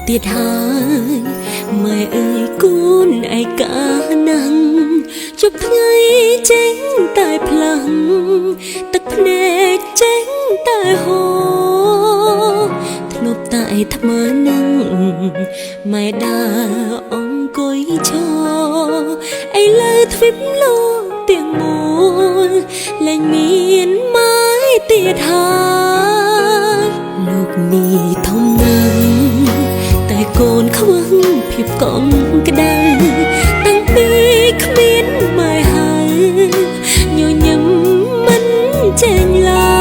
ទៀតហើយម៉ែអើយគូនឯកាណាំងជប់ថ្ងៃចេញតែផ្លាំងទឹកភ្នែកចេញតែហូរធ្លុបតែថ្មនឹងម៉ែដើរអង្គុយឈរឥឡូវទ្វីបលោកទាំងមូលលែងមានម៉ែទៀតហើយលោកនេះធំណាស់តែកូនខ្វះភាពកងក្ដៅតាំងពីគ្មានម៉ែហើយញញឹមមិនចេញឡើ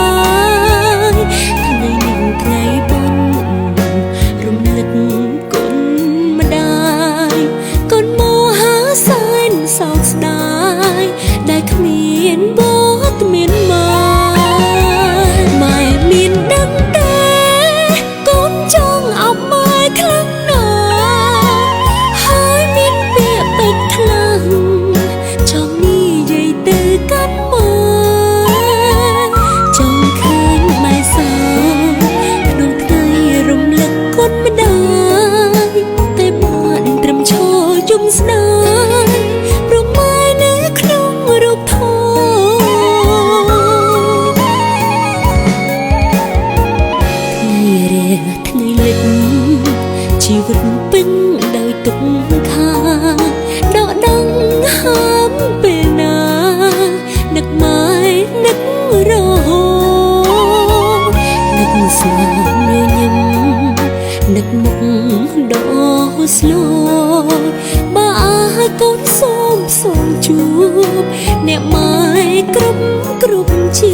យថ្ងៃនេះថ្ងៃបុណ្យរំលឹកគុណម្ដាយកូនមកហាសែនសោកស្ដាយដែលគ្មានវត្តមានម៉ែម៉ែមានដឹងទេកូនចង់អបម៉ែខ្លាំងណាស់ហើយមានពាក្យពេចន៍ខ្លាំងចង់និយាយទៅកាន់ម៉ែចង់ឃើញម៉ែសោក្នុងថ្ងៃរំលឹកគុណម្ដាយតែបានត្រឹមឈរយំស្ដាយព្រោះម៉ែនៅក្នុងរូបថតថ្ងៃរះថ្ងៃលិចជីវិតពេញដោយទុក្ខាដកដងហាមពេលណានឹកម៉ែនឹករហូតនឹកស្នាមញញឹមនឹកមុខដ៏ស្លូតបើអាចកូនសូមសូមជួបអ្នកម៉ែគ្រប់គ្រប់ជា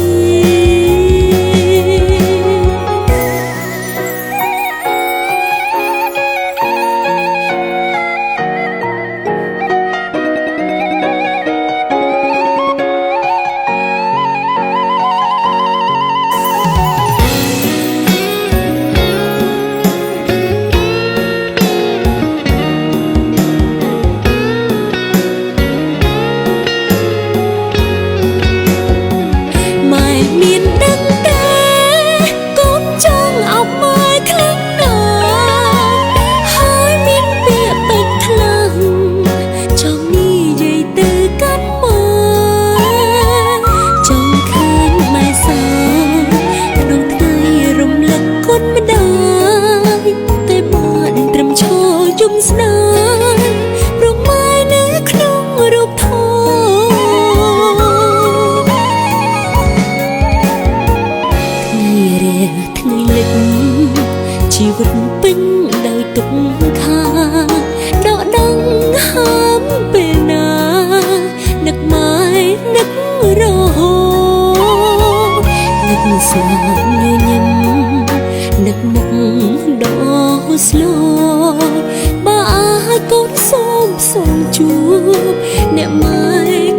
មានដឹងទេកូនចង់អបម៉ែខ្លាំងណាស់ហើយមានពាក្យពេចន៍ខ្លាំងចង់និយាយទៅកាន់ម៉ែចង់ឃើញម៉ែសោក្នុងថ្ងៃរំលឹកគុណម្ដាយតែបានត្រឹមឈរយំស្ដាយព្រោះម៉ែនៅក្នុងរូបថតថ្ងៃលិចជីវិតពេញដោយទុក្ខាដកដងហាមពេលណានឹកម៉ែនឹករហូតនឹកស្នាមញញឹមនឹកមុខដ៏ស្លូតបើអាចកូនសូមសូមជួបអ្នកម៉ែ